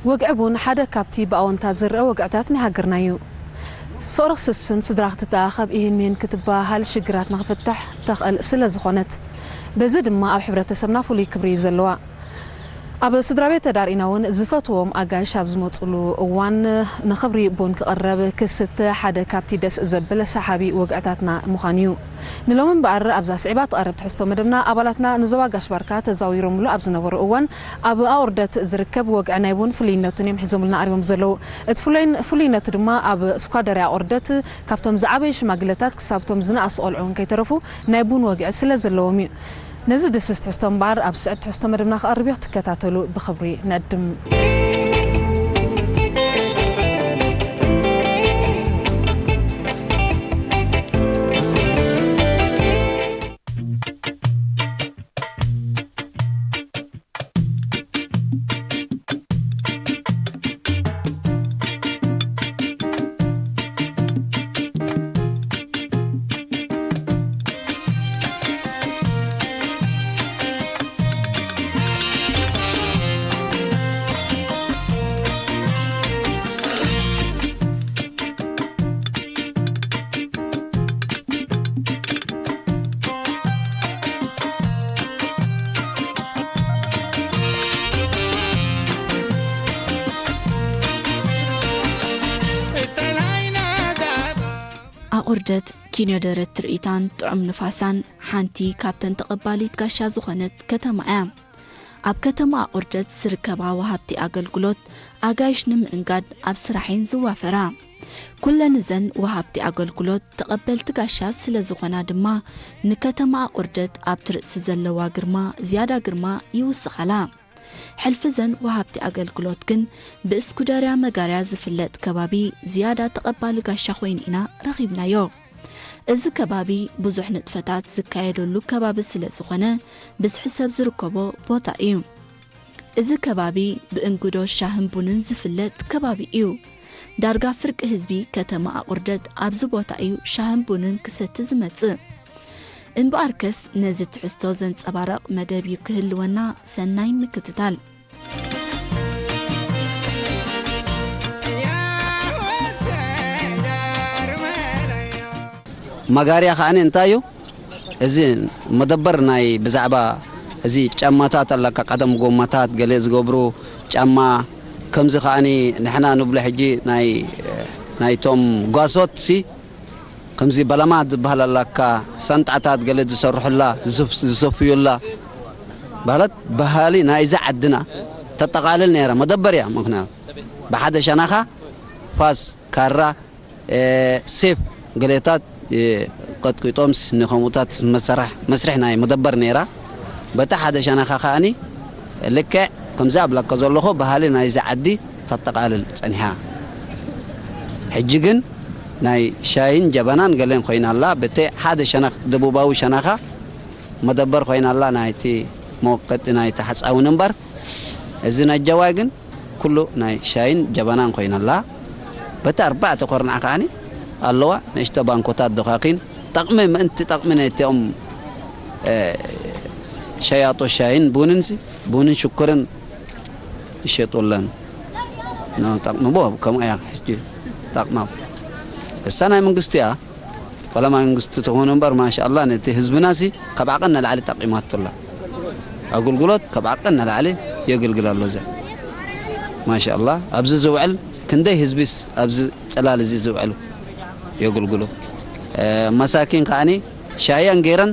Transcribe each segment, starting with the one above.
ወግዒ ቡን ሓደ ካብቲ ብኣወንታ ዝረአ ወግዕታት ናይ ሃገርና እዩ። ፍቕሪ ክስስን ስድራ ክትተኣኸብ፣ ኢሂን ሚሂን ክትበሃሃል ሽግራት ንኽፍታሕ ተኽእል ስለ ዝኾነት። በዚ ድማ ኣብ ሕብረተሰብና ፍሉይ ክብሪ እዩ ዘለዋ። ኣብ ስድራ ቤት ተዳርኢና እውን ዝፈትዎም ኣጋይሽ ኣብ ዝመፁሉ እዋን ንኽብሪ ቡን ክቐረብ ክስተ ሓደ ካብቲ ደስ ዘብል ሰሓቢ ወግዕታትና ምዃን እዩ። ንሎሚ እምበኣር ኣብዛ ስዒባ ትቐርብ ትሕዝቶ መደብና ኣባላትና ንዞባ ጋሽ ባርካ ተዛዊሮምሉ ኣብ ዝነበሩ እዋን ኣብ ኣቑርደት ዝርከብ ወግዒ ናይ ቡን ፍሉይነቱን እዮም ሒዞምልና ቀሪቦም ዘለዉ። እቲ ፍሉይን-፣ ፍሉይነቱ ድማ ኣብ ስኳደርያ ኣቑርደት ካብቶም ዝዓበዩ ሽማግለታት ክሳብ እቶም ዝነኣሱ ቆልዑ እውን ከይተረፉ ናይ ቡን ወግዒ ስለ ዘለዎም እዩ። ነዚ ድስስ ትሕዝቶ እምበኣር ኣብ ስዕብ ትሕዝቶ መደብና ክቐርብ እዩ፣ ክትከታተሉ ብኽብሪ ንዕድም። ኣቑርደት ኪንዮ ደረት ትርኢታን ጥዑም ንፋሳን ሓንቲ ካብተን ተቐባሊት ጋሻ ዝኾነት ከተማ እያ። ኣብ ከተማ ኣቑርደት ዝርከባ ወሃብቲ ኣገልግሎት ኣጋይሽ ንምእንጋድ ኣብ ስራሕ እየን ዝዋፈራ። ኩለን እዘን ወሃብቲ ኣገልግሎት ተቐበልቲ ጋሻ ስለ ዝኾና ድማ ንከተማ ኣቑርደት ኣብቲ ርእሲ ዘለዋ ግርማ ዝያዳ ግርማ ይውስኻላ። ሕልፊ እዘን ወሃብቲ ኣገልግሎት ግን ብእስኩደርያ መጋርያ ዝፍለጥ ከባቢ ዝያዳ ተቐባሊ ጋሻ ኮይኑ ኢና ረኺብናዮ። እዚ ከባቢ ብዙሕ ንጥፈታት ዝካየደሉ ከባቢ ስለ ዝኾነ ብዝሒ ሰብ ዝርከቦ ቦታ እዩ። እዚ ከባቢ ብእንግዶ ሻህን ቡንን ዝፍለጥ ከባቢ እዩ። ዳርጋ ፍርቂ ህዝቢ ከተማ ኣቑርደት ኣብዚ ቦታ እዩ ሻህን ቡንን ክሰቲ ዝመጽእ። እምበኣርከስ ነዚ ትሕዝቶ ዘንጸባርቕ መደብ እዩ ክህልወና፣ ሰናይ ምክትታል። መጋርያ ከኣኒ እንታይ እዩ? እዚ መደበር ናይ ብዛዕባ እዚ ጫማታት ኣለካ፣ ቀደም ጎማታት ገለ ዝገብሩ ጫማ፣ ከምዚ ከኣኒ ንሕና ንብሎ ሕጂ ናይ ናይቶም ጓሶት ሲ ከምዚ በለማት ዝበሃል ኣለካ፣ ሳንጣታት ገለ ዝሰርሑላ፣ ዝሰፍ-፣ ዝሰፍዩላ፣ ማለት ባህሊ ናይዛ ዓድና ተጠቓልል ነይራ፣ መደበር እያ። ምኽንያቱ ብሓደ ሸነኻ ፋስ፣ ካራ፣ እ፣ ሴፍ ገሌታት፣ እ፣ ቀጥቂጦምስ ንኸምኡታት መሰራሕ-፣ መስርሕ ናይ መደበር ነይራ። በቲ ሓደ ሸነኻ ከኣኒ ልክዕ ከምዚ ኣብለካ ዘለኹ ባህሊ ናይዚ ዓዲ ተጠቓልል ጸኒሓ። ሕጂ ግን ናይ ሻሂን ጀበናን ገሌን ኮይና ኣላ። በቲ ሓደ ሸነኽ ደቡባዊ ሸነኻ መደበር ኮይና ኣላ፣ ናይቲ መወቀጢ ናይቲ ሓጻውን እምበር። እዚ ነጀዋይ ግን ኩሉ ናይ ሻሂን ጀበናን ኮይና ኣላ። በቲ ኣርባዕተ ኮርናዕ ከኣኒ ኣለዋ ንእሽቶ ባንኮታት ዶኻኺን። ጠቕሚ ምእንቲ ጠቕሚ ናይቲኦም፣ እ፣ ሸያጦ ሻሂን ቡንን ሲ፣ ቡንን ሽኮርን ይሸጡለን። ኖ፣ ጠቕሚ ቦ፣ ከምኡ እያ ሕጂ ጠቕማ። እሳ ናይ መንግስቲ እያ። ፈለማ መንግስቲ ትኾኑ እምበር፣ ማሻኣላ፣ ነቲ ህዝብና ሲ ካብ ዓቐን ንላዕሊ ጠቒማቶ ኣላ። ኣገልግሎት ካብ ዓቐን ንላዕሊ የገልግል ኣሎ። እዛ ማሻኣላ፣ ኣብዚ ዝውዕል ክንደይ ህዝቢስ ኣብዚ ጽላል እዚ ዝውዕሉ የገልግሉ። እ፣ መሳኪን ከኣኒ ሻሂ ኣንጌረን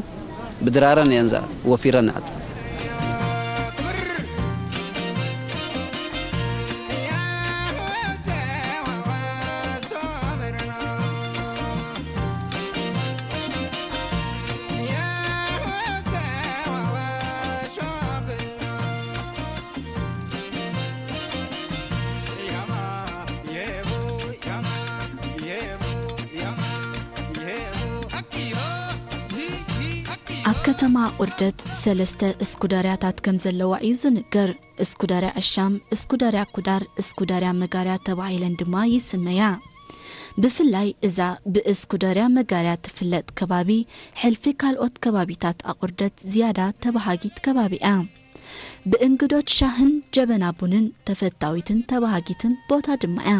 ብድራረን እየን ወፊረን ኣት ኣብ ከተማ ቁርደት ሰለስተ እስኩዳርያታት ከም ዘለዋ እዩ ዝንገር። እስኩዳርያ ዕሻም፣ እስኩዳርያ ኩዳር፣ እስኩዳርያ መጋርያ ተባሂለን ድማ ይስመያ። ብፍላይ እዛ ብእስኩዳርያ መጋርያ ትፍለጥ ከባቢ፣ ሕልፊ ካልኦት ከባቢታት ኣቑርደት ዝያዳ ተባሃጊት ከባቢ እያ። ብእንግዶት ሻህን ጀበና ቡንን ተፈታዊትን ተባሃጊትን ቦታ ድማ እያ።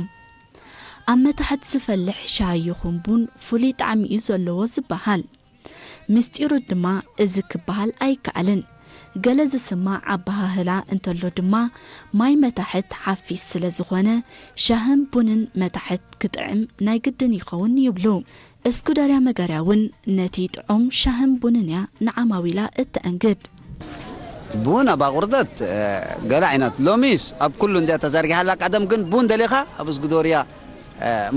ኣብ መታሕት ዝፈልሕ ሻሂ ይኹን ቡን ፍሉይ ጣዕሚ እዩ ዘለዎ ዝበሃል። ምስጢሩ ድማ እዚ ክበሃል ኣይከኣልን። ገለ ዝስማዕ ኣበሃህላ እንተሎ ድማ ማይ መታሕት ሓፊስ ስለ ዝኾነ ሻህን ቡንን መታሕት ክጥዕም ናይ ግድን ይኸውን ይብሉ። እስኩደርያ መጋርያ እውን ነቲ ጥዑም ሻህን ቡንን እያ ንዓማዊላ እተእንግድ። ቡን ኣብ ኣቑርደት ገለ ዓይነት ሎሚስ ኣብ ኩሉ እንድያ ተዘርጊሓላ። ቀደም ግን ቡን ደሊኻ ኣብ እስጉዶርያ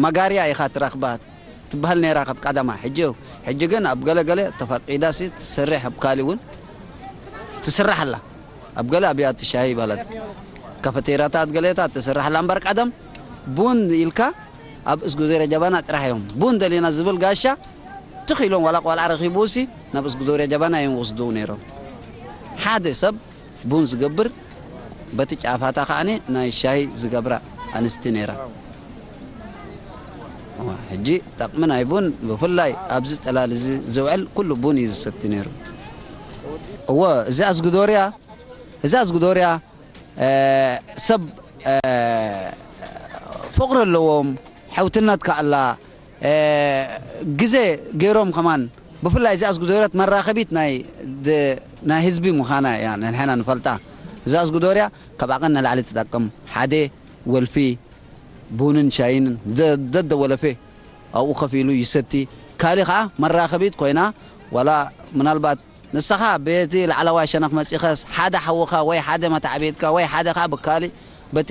መጋርያ ኢኻ ትረኽባ ትበሃል ነይራ ካብ ቀደማ። ሕጂ ሕጂ ግን ኣብ ገለ ገለ ተፈቂዳ ሲ ትስርሕ ኣብ ካሊ እውን ትስራሕ ኣላ። ኣብ ገለ ኣብያት ሻሂ ይበሃላት ካፈቴራታት ገለታት ትስራሕ ኣላ እምበር ቀደም ቡን ኢልካ ኣብ እስጉደርያ ጀባና ጥራሕ እዮም ቡን ደሊና ዝብል ጋሻ ትኽ ኢሎም ዋላ ቆልዓ ረኺቡ ሲ ናብ እስጉደርያ ጀባና እዮም ወስዱ ነይሮም። ሓደ ሰብ ቡን ዝገብር በቲ ጫፋታ ከዓኒ ናይ ሻሂ ዝገብራ ኣንስቲ ነይራ። ሕጂ ጠቕሚ ናይ ቡን ብፍላይ ኣብዚ ጽላል እዚ ዝውዕል ኩሉ ቡን እዩ ዝሰቲ ነይሩ። እወ እዚ ኣስጉዶርያ እዚ ኣስጉዶርያ ሰብ ፍቕሪ ኣለዎም። ሕውትነት ከኣላ ግዜ ገይሮም ከማን ብፍላይ እዚ ኣስጉዶርያት መራኸቢት ናይ ህዝቢ ምዃና እያ ንሕና ንፈልጣ። እዚ ኣስጉዶርያ ካብ ዓቐን ንላዕሊ ትጠቅም ሓደ ወልፊ ቡንን ሻይን ደደ ወለፌ ኣብኡ ከፊሉ ይሰቲ። ካሊ ከዓ መራኸቢት ኮይና ዋላ ምናልባት ንስኻ በቲ ላዕለዋይ ሸነኽ መጺኸስ ሓደ ሓውኻ ወይ ሓደ መታዕቤትካ ወይ ሓደ ከዓ ብካሊ በቲ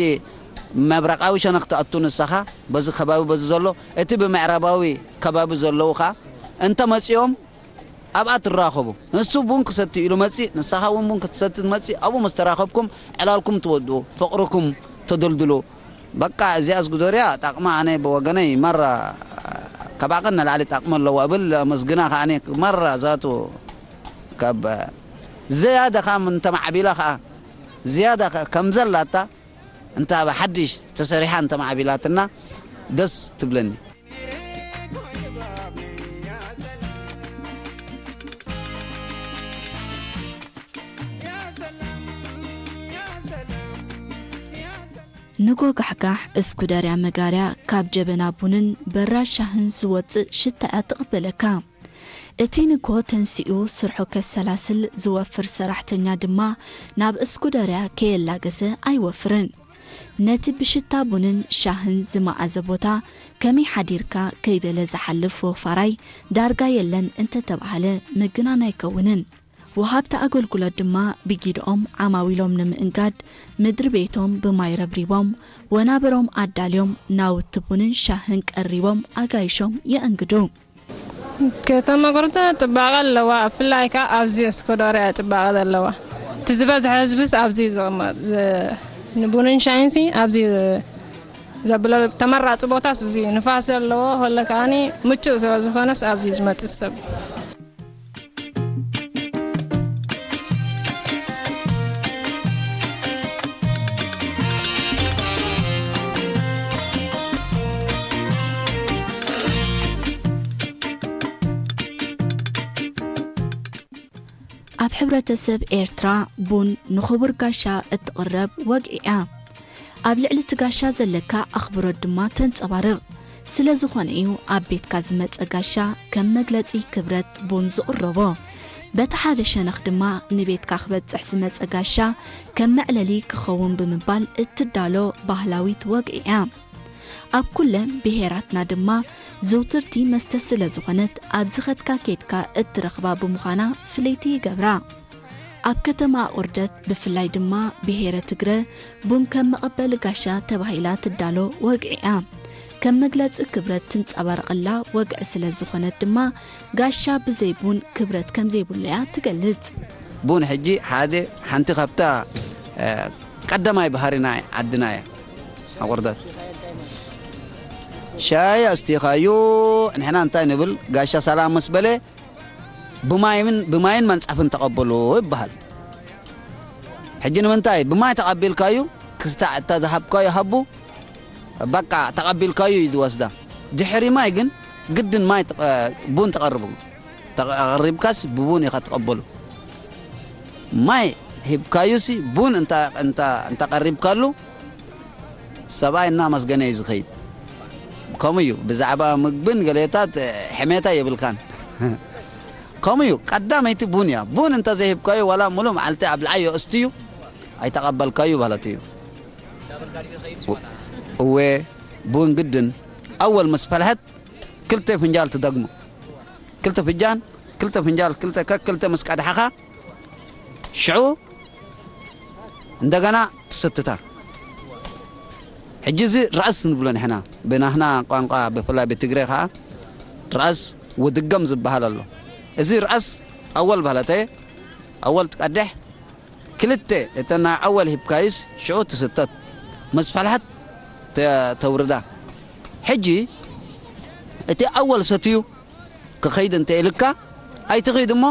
መብረቃዊ ሸነኽ ትኣቱ ንስኻ በዚ ከባቢ በዚ ዘሎ እቲ ብምዕራባዊ ከባቢ ዘለዉ ከዓ እንተ መጺኦም ኣብኣ ትራኸቡ። ንሱ ቡን ክሰቲ ኢሉ መጺእ፣ ንሳኻ እውን ቡን ክትሰቲ ትመጺእ። ኣብኡ ምስ ተራኸብኩም ዕላልኩም ትወድኡ፣ ፍቕርኩም ተደልድሉ። በቃ እዚኣስ ጉዶርያ ጣቕማ ኣነ ብወገነይ መራ ካብ ዓቐን ንላዕሊ ጣቕሚ ኣለዋ እብል። ኣመስግና ከኣ መራ ዛቱ ካብ ዝያዳ ከኣ እንተማዕቢላ ከኣ ዝያዳ ከም ዘላታ እንታ ብሓድሽ ተሰሪሓ እንተማዕቢላትና ደስ ትብለኒ። ንጎጋሕጋሕ እስኩደርያ መጋርያ ካብ ጀበና ቡንን በራድ ሻህን ዝወጽእ ሽታ እያ ትቕበለካ። እቲ ንግሆ ተንሲኡ ስርሑ ከሰላስል ዝወፍር ሰራሕተኛ ድማ ናብ እስኩደርያ ከየላገሰ ኣይወፍርን። ነቲ ብሽታ ቡንን ሻህን ዝመዓዘ ቦታ ከመይ ሓዲርካ ከይበለ ዝሓልፍ ወፋራይ ዳርጋ የለን እንተተባህለ ምግናን ኣይከውንን። ወሃብቲ ኣገልግሎት ድማ ብጊድኦም ዓማዊሎም ንምእንጋድ ምድሪ ቤቶም ብማይ ረብሪቦም፣ ወናብሮም ኣዳልዮም፣ ናውቲ ቡንን ሻህን ቀሪቦም ኣጋይሾም የእንግዱ። ከተማ ቁርተ ጽባቐ ኣለዋ፣ ብፍላይ ከኣ ኣብዚ እስኮዶርያ ጽባቐ ዘለዋ። እቲ ዝበዝሐ ህዝብስ ኣብዚ እዩ ዝቕመጥ። ንቡንን ሻይንሲ ኣብዚ ዘብሎ ተመራጺ ቦታስ እዚ ንፋስ ዘለዎ፣ ከሎ ከኣኒ ምቹእ ስለ ዝኾነስ ኣብዚ እዩ ዝመጽእ ሰብ። ኣብ ሕብረተሰብ ኤርትራ ቡን ንኽቡር ጋሻ እትቕረብ ወግዒ እያ። ኣብ ልዕሊ እቲ ጋሻ ዘለካ ኣኽብሮት ድማ ተንጸባርቕ። ስለ ዝኾነ እዩ ኣብ ቤትካ ዝመጸ ጋሻ ከም መግለጺ ክብረት ቡን ዝቕረቦ። በቲ ሓደ ሸነኽ ድማ ንቤትካ ክበጽሕ ዝመጸ ጋሻ ከም መዕለሊ ክኸውን ብምባል እትዳሎ ባህላዊት ወግዒ እያ። ኣብ ኩለን ብሄራትና ድማ ዝውትርቲ መስተ ስለ ዝኾነት ኣብ ዝኸድካ ኬድካ እትረኽባ ብምዃና ፍልይቲ ይገብራ። ኣብ ከተማ ኣቑርደት ብፍላይ ድማ ብሄረ ትግረ ቡን ከም መቐበሊ ጋሻ ተባሂላ ትዳሎ ወግዒ እያ። ከም መግለጺ ክብረት ትንጸባረቐላ ወግዒ ስለ ዝኾነት ድማ ጋሻ ብዘይ ቡን ክብረት ከም ዘይብሉ እያ ትገልጽ። ቡን ሕጂ ሓደ ሓንቲ ካብታ ቀዳማይ ባህሪ ናይ ዓድና እያ። ኣቑርደት ሻይ ኣስቲኻዩ ንሕና እንታይ ንብል ጋሻ ሰላም ምስ በለ ብማይን ብማይን መንጻፍን ተቐበሉ ይበሃል። ሕጂ ንምንታይ ብማይ ተቐቢልካዩ ክስታዕ እታ ዝሃብካዮ ሃቡ በቃ ተቐቢልካዩ እዩ ዝወስዳ። ድሕሪ ማይ ግን ግድን ማይ ቡን ተቐርቡ ተቐሪብካስ ብቡን ኢኻ ትቐበሉ። ማይ ሂብካዩሲ ቡን እንተ እንተ እንተ ቀሪብካሉ ሰብኣይ እናመስገነ እዩ ዝኸይድ። ከምኡ እዩ። ብዛዕባ ምግብን ገሌታት ሕሜታ የብልካን። ከምኡ እዩ። ቀዳመይቲ ቡን እያ። ቡን እንተ ዘይሂብካዩ ዋላ ሙሉእ መዓልቲ ኣብልዓዮ እስትዩ ኣይተቐበልካዩ ማለት እዩ። እወ ቡን ግድን ኣወል ምስ ፈልሐት ክልተ ፍንጃል ትደግሞ። ክልተ ፍጃን ክልተ ፍንጃል ክልተ ከክ ክልተ ምስ ቀድሓኻ ሽዑ እንደገና ትሰትታ። ሕጂ እዚ ርኣስ ንብሎ ንሕና ብናህና ቋንቋ ብፍላይ ብትግረ ከዓ ርኣስ ወድገም ዝበሃል ኣሎ። እዚ ርኣስ ኣወል ባህለተ ኣወል ትቀድሕ ክልተ እተን ናይ ኣወል ሂብካዩስ ሽዑ ትስተት ምስ ፈልሐት ተ- ተውርዳ። ሕጂ እቲ ኣወል ሰትዩ ክኸይድ እንተ ኢልካ ኣይትኺድ እሞ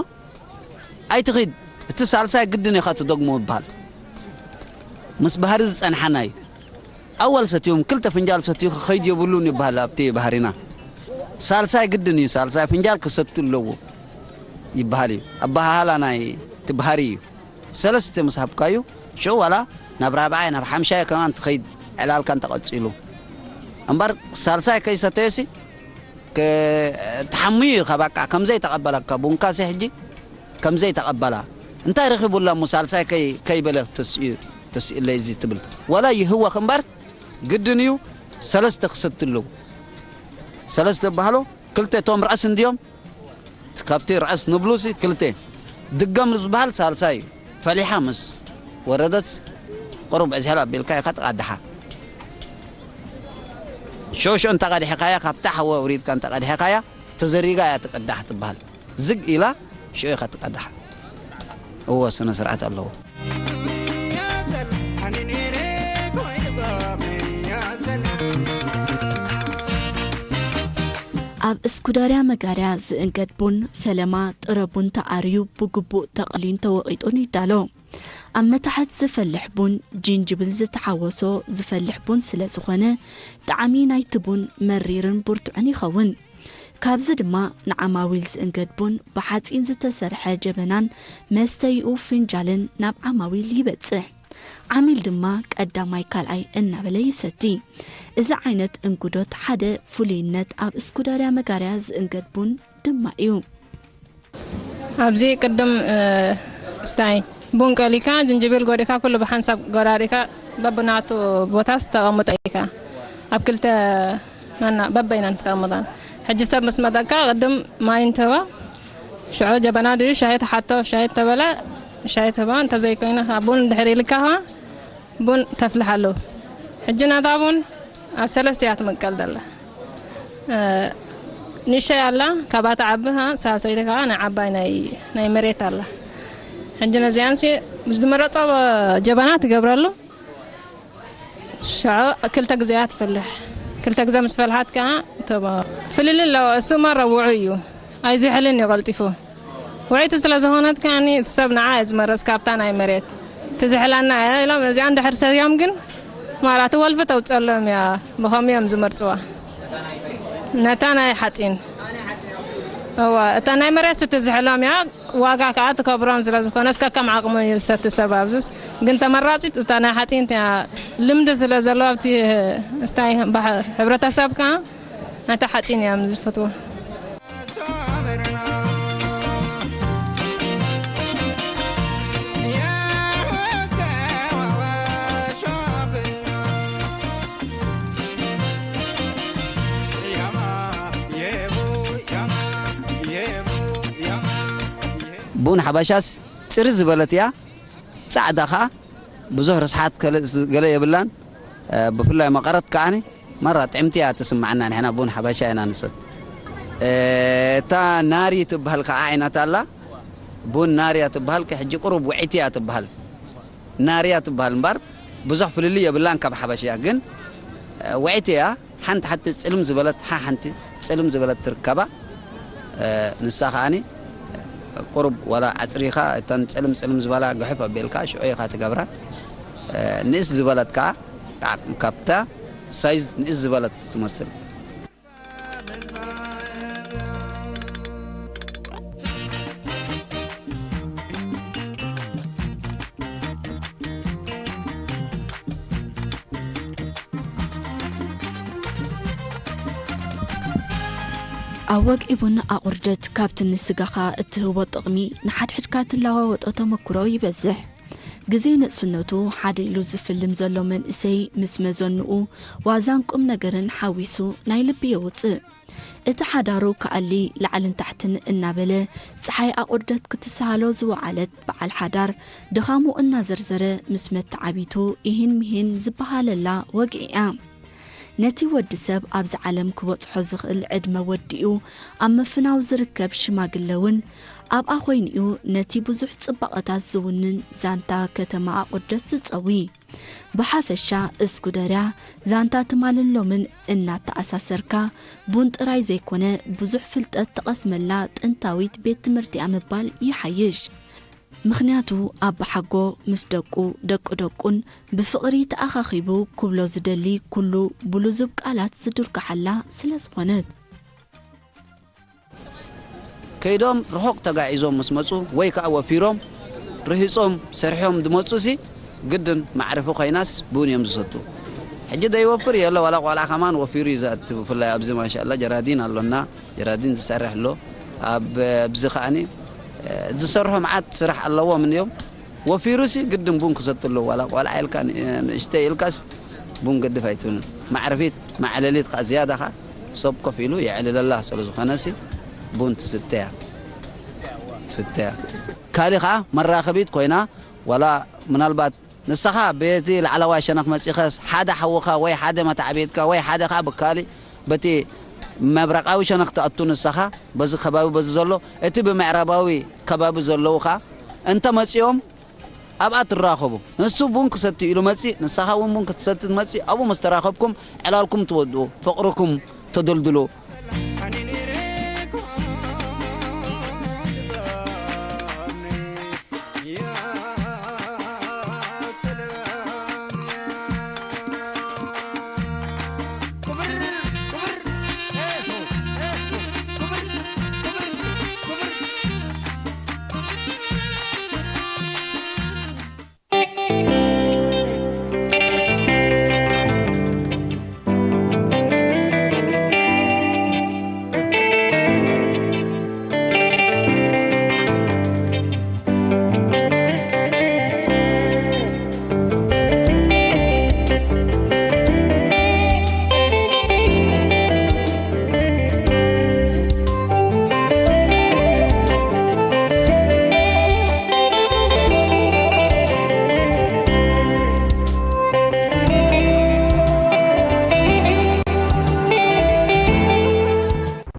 ኣይትኺድ፣ እቲ ሳልሳይ ግድን ኢኻ ትደግሞ ይበሃል። ምስ ባህሪ ዝጸንሓና እዩ። ኣወል ሰትዮም ክልተ ፍንጃል ሰትዩ ክኸይድ የብሉን ይበሃል ኣብቲ ባህሪና። ሳልሳይ ግድን እዩ፣ ሳልሳይ ፍንጃል ክሰቱ ኣለዎ ይበሃል እዩ። ኣበሃህላ ናይ እቲ ባህሪ እዩ። ሰለስተ ምስ ሃብካዩ ሽዑ ዋላ ናብ ራብዓይ ናብ ሓምሻይ ከማን ትኸይድ ዕላልካ እንተቐጺሉ እምበር ሳልሳይ ከይሰተየሲ ክ- ትሓምዩ ኢኻ። በቃ ከምዘይ ተቐበለካ ቡንካሲ ሕጂ ከምዘይ ተቐበላ እንታይ ረኺቡላ እሞ ሳልሳይ ከይ- ከይበለ ተስኡ- ተስእለይ እዚ ትብል ዋላ ይህወኽ እምበር ግድን እዩ። ሰለስተ ክሰትለው ሰለስተ በሃሎ ክልተ እቶም ርኣስ እንድዮም። ካብቲ ርዕስ ንብሉሲ ክልተ ድገም ዝበሃል ሳልሳይ እዩ። ፈሊሓ ምስ ወረደት ቁሩብ ዕዝሕል ኣቢልካ ኢኻ ትቐድሓ። ሽዑ ሽዑ እንተቐድሕካያ ካብታ ሓዊ ኣውሪድካ እንተቐድሕካያ ተዘሪጋ እያ ትቕዳሕ ትበሃል። ዝግ ኢላ ሽዑ ኢኻ ትቐድሓ። እወ ስነ ስርዓት ኣለዎ። ኣብ እስኩዳርያ መጋርያ ዝእንገድ ቡን ፈለማ ጥረ ቡን ተኣርዩ ብግቡእ ተቕልዩን ተወቒጡን ይዳሎ። ኣብ መታሕት ዝፈልሕ ቡን ጅንጅብል ዝተሓወሶ ዝፈልሕ ቡን ስለ ዝኾነ ጣዕሚ ናይቲ ቡን መሪርን ብርቱዕን ይኸውን። ካብዚ ድማ ንዓማዊል ዝእንገድ ቡን ብሓጺን ዝተሰርሐ ጀበናን መስተይኡ ፍንጃልን ናብ ዓማዊል ይበጽሕ። ዓሚል ድማ ቀዳማይ ካልኣይ እናበለ ይሰቲ። እዚ ዓይነት እንጉዶት ሓደ ፍሉይነት ኣብ እስኩዳርያ መጋርያ ዝእንገድ ቡን ድማ እዩ። ኣብዚ ቅድም ስታይ ቡን ቀሊካ ጅንጅብል ጎዲካ ኩሉ ብሓንሳብ ጎራሪካ በብናቱ ቦታስ ተቐምጦ ኢካ ኣብ ክልተ ናና በበይነን ተቐምጠን ሕጂ ሰብ ምስ መጠካ ቅድም ማይ እንትህቦ ሽዑ ጀበና ድዩ ሻሂ ተሓቶ ሻሂ ተበለ ሻሂ ትህቦ እንተዘይኮይኑ ከዓ ቡን ድሕር ኢልካ ከዓ ቡን ተፍልሓሉ። ሕጂ ናታ ቡን ኣብ ሰለስተ እያ ትምቀል ዘላ። ንእሽተይ ኣላ፣ ካብኣ ትዓቢ፣ ሳልሰይቲ ከዓ ናይ ዓባይ ናይ መሬት ኣላ። ሕጂ ነዚኣንሲ ዝመረፆ ጀበና ትገብረሉ። ሽዑ ክልተ ግዜ እያ ትፈልሕ። ክልተ ግዜ ምስ ፈልሓት ከዓ ፍልል ኣለዎ። እሱማ ረብዑ እዩ። ኣይዝሕልን እዩ ቀልጢፉ። ውዕይቲ ስለ ዝኾነት ከኣኒ እቲ ሰብ ንዓ እየ ዝመርጽ ካብታ ናይ መሬት ትዝሕለና እያ ኢሎም ነዚኣ እንድሕር ሰትዮም ግን ማራ እቲ ወልፊ ተውጸሎም እያ ብኸምኡ እዮም ዝመርጽዋ ነታ ናይ ሓጺን እዋ እታ ናይ መሬት ስትዝሕሎም እያ ዋጋ ከዓ ትከብሮም ስለ ዝኾነስ ከከም ዓቕሙ እዩ ዝሰቲ ሰብ ኣብዙስ ግን ተመራጺት እታ ናይ ሓጺን እያ ልምዲ ስለ ዘለዎ ኣብቲ ስታይ ሕብረተሰብ ከዓ ነታ ሓፂን እዮም ዝፈትዎ። ቡን ሓበሻስ ፅሪ ዝበለት እያ። ጻዕዳ ኸኣ ብዙሕ ርስሓት ገለ የብላን። ብፍላይ መቐረት ከኣ ማራ ጥዕምቲ እያ ትስምዓና። ንሕና ቡን ሓበሻ ኢና ንሰቲ። እታ ናሪ ትበሃል ከኣ ዓይነት ኣላ። ቡን ናሪ እያ ትበሃል። ሕጂ ቁሩብ ውዕይቲ እያ ትበሃል። ናሪ እያ ትበሃል እምበር ብዙሕ ፍልልይ የብላን ካብ ሓበሻ። ግን ውዕይቲ እያ። ሓንቲ ሓንቲ ጽልም ዝበለት ሓ ሓንቲ ጽልም ዝበለት ትርከባ ንሳ ከኣኒ ቁሩብ ዋላ ዓጽሪኻ እተን ጽልም ጽልም ዝበላ ግሕፍ ኣቢልካ ሽዑ ኢኻ ትገብራ ንእስ ዝበለት ከኣ ብዓቕሚ ካብታ ሳይዝ ንእስ ዝበለት ትመስል። ኣብ ወግዒ ቡን ኣቑርደት ካብቲ ንስጋኻ እትህቦ ጥቕሚ ንሓድሕድካ ትለዋወጦ ተመክሮ ይበዝሕ። ግዜ ንእስነቱ ሓደ ኢሉ ዝፍልም ዘሎ መንእሰይ ምስ መዘንኡ ዋዛን ቁም ነገርን ሓዊሱ ናይ ልቢ የውፅእ። እቲ ሓዳሩ ክኣሊ ላዕልን ታሕትን እናበለ ፀሓይ ኣቑርደት ክትሰሃሎ ዝወዓለት በዓል ሓዳር ድኻሙ እናዘርዘረ ምስ መተዓቢቱ ኢሂን ምሂን ዝበሃለላ ወግዒ እያ። ነቲ ወዲ ሰብ ኣብዚ ዓለም ክበጽሖ ዝኽእል ዕድመ ወዲኡ ኣብ ምፍናው ዝርከብ ሽማግለ እውን ኣብኣ ኮይኑ'ዩ ነቲ ብዙሕ ጽባቐታት ዝውንን ዛንታ ከተማ ኣቑርደት ዝጸዊ። ብሓፈሻ እስኩደርያ ዛንታ ትማልን ሎምን እናተኣሳሰርካ ቡን ጥራይ ዘይኮነ ብዙሕ ፍልጠት ትቐስመላ ጥንታዊት ቤት ትምህርቲ'ያ ምባል ይሓይሽ። ምኽንያቱ ኣባሓጎ ምስ ደቁ ደቂ ደቁን ብፍቕሪ ተኣኻኺቡ ክብሎ ዝደሊ ኩሉ ብልዙብ ቃላት ዝድርግሓላ ስለ ዝኾነት። ከይዶም ርሑቕ ተጋዒዞም ምስ መጹ ወይ ከኣ ወፊሮም ርሂጾም ሰሪሖም ዝመጹሲ ግድን መዕረፊ ኮይናስ ቡን እዮም ዝሰቱ። ሕጂ ዘይወፍር የለ ዋላ ቆልዓ ከማን ወፊሩ እዩ ዝኣቱ። ብፍላይ ኣብዚ ማሻኣላ ጀራዲን ኣሎና ጀራዲን ዝሰርሕ ኣሎ። ኣብ ኣብዚ ከኣኒ ዝሰርሖ መዓት ስራሕ ኣለዎም እንድዮም። ወፊሩሲ ግድን ቡን ክሰቲ ኣለዎ። ዋላ ቆልዓ ኢልካ ንእሽተይ ኢልካስ ቡን ገድፍ ኣይትብልን። ማዕረፊት ማዕለሊት ከኣ ዝያዳ ከኣ ሰብ ኮፍ ኢሉ የዕልለላ ስለ ዝኾነሲ ቡን ትስተ እያ ትስተ እያ። ካሊ ከኣ መራኸቢት ኮይና ዋላ ምናልባት ንስኻ በቲ ላዕለዋይ ሸነኽ መጺኸስ ሓደ ሓውኻ ወይ ሓደ መታዕቢትካ ወይ ሓደ ከኣ ብካሊ በቲ ምብራቓዊ ሸነኽ ትኣቱ ንስኻ በዚ ከባቢ በዚ ዘሎ እቲ ብምዕራባዊ ከባቢ ዘለዉ ከኣ እንተ መጺኦም ኣብኣ ትራኸቡ። ንሱ ቡን ክሰቲ ኢሉ መጺእ ንስኻ እውን ቡን ክትሰቲ ትመጺእ ኣብኡ ምስ ተራኸብኩም ዕላልኩም ትወድኡ ፍቕርኩም ተደልድሉ።